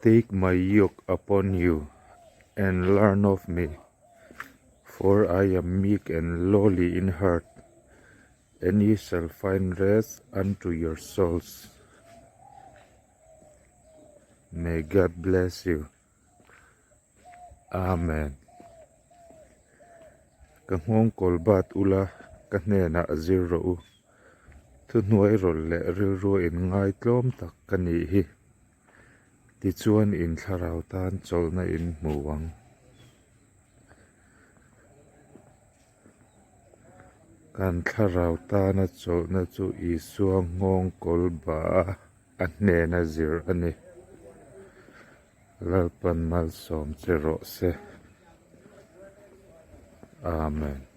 Take my yoke upon you and learn of me, for I am meek and lowly in heart, and ye shall find rest unto your souls. May God bless you. Amen. Ka nghawngkawl bat ula, ka hnenah zir rawh u. Thuhnuai rawlh leh rilru inngaitlawm tak ka nih hi. Tichuan in thlarau tan chawlhna in hmu ang. Kan thlarau tana chawlhna chu Isua nghawngkawl bah a a hnena zir a ni. Lalpan malsawm che rawh se. Amen.